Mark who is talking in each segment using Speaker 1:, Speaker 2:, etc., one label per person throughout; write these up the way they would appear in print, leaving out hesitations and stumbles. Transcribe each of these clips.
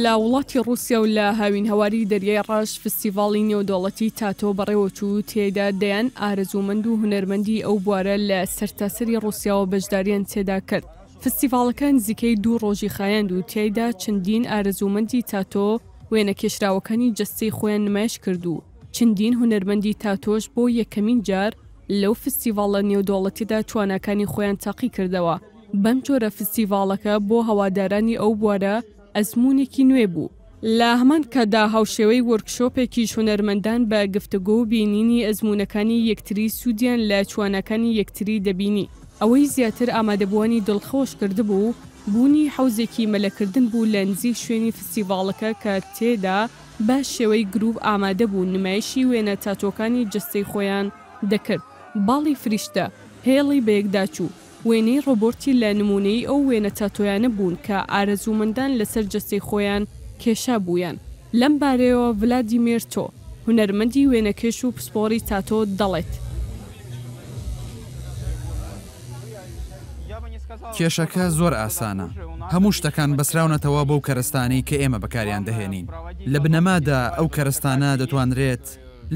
Speaker 1: لە وڵاتی ڕووسیا و لە هاوینهەواری دەریای ڕەش فستیڤاڵی نێودەوڵەتی تاتۆ بەڕێوەچوو و تێیدا دەیان ئارەزوومەند و هونەرمەندی ئەو بوارە لە سەرتاسەری ڕووسیاوە بەشداریان تێدا کرد. فستیڤاڵەکە نزیکەی دوو ڕۆژی خایاند و تیایدا چەندین ئارەزوومەندی تاتۆ وێنە کێشراوەکانی جەستەی خۆیان نمایش کرد و چەندین هونەرمەندی تاتۆش بۆ یەکەمین جار لەو فستیڤاڵە نێودەوڵەتیەدا تواناکانی خۆیان تاقی کردەوە. بەم جۆرە فستیڤاڵەکە بۆ هەوادارانی ئەو بوارە ئەزموونێکی نوێ بوو. لە هەمان کاتدا هاوشێوەی وۆرکشۆپێکیش هونەرمەندان بە گفتوگۆ و بینینی ئەزموونەکانی یەکتری سوودیان لە تواناکانی یەکتری دەبینی. ئەوەی زیاتر ئامادەبووانی دڵخۆش کردبوو، بوونی حەوزێکی مەلەکردن بوو لە نزیک شوێنی فستیڤاڵەکە کە تێدا بە شێوەی گروپ ئامادەبوون نمایشی وێنە تاتۆکانی جەستەی خۆیان دەکرد. باڵی فریشتە، هێڵی بەیەکداچوو، وێنەی ڕۆبۆرتی لە نموونەی ئەو وێنە تاتۆیانە بوون کە ئارەزوومەندان لەسەر جەستەی خۆیان کێشابوویان. لەم بارەیەوە ڤلادیمێر تۆ، هونەرمەندی وێنەکێش و پسپۆڕی تاتۆ دەڵێت.
Speaker 2: کێشەکە زۆر ئاسانە، هەموو شتەکان بەسراونەتەوە بەو کەرەستانەی کە ئێمە بەکاریان دەهێنین. لە بنەمادا ئەو کەرەستانە دەتوانرێت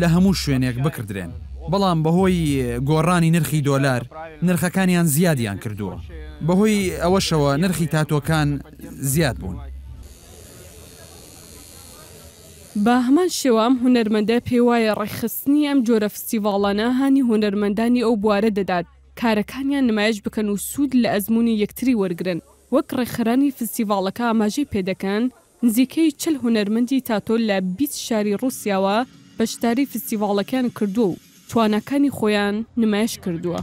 Speaker 2: لە هەموو شوێنێک بکڕدرێن، بەڵام بەهۆی گۆڕانی نرخی دۆلار نرخەکانیان زیادیان کردووە، بەهۆی ئەوەشەوە نرخی تاتۆکان زیاد بوون.
Speaker 1: بە هەمان شێوە ئەم هونەرمەندە پێیوایە ڕێکخستنی ئەم جۆرە فستیڤاڵانە هانی هونەرمەندانی ئەو بوارە دەدات کارەکانیان نمایش بکەن و سوود لە ئەزموونی یەکتری وەرگرن، وەک ڕێکخەرانی فستیڤاڵەکە ئاماژەی پێدەکەن نزیکەی 40 هونەرمەندی تاتۆ لە 20 شاری ڕووسیاوە بەشداری فستیڤاڵەکەیان کردووە و تواناکانی خۆیان نمایش کردووە.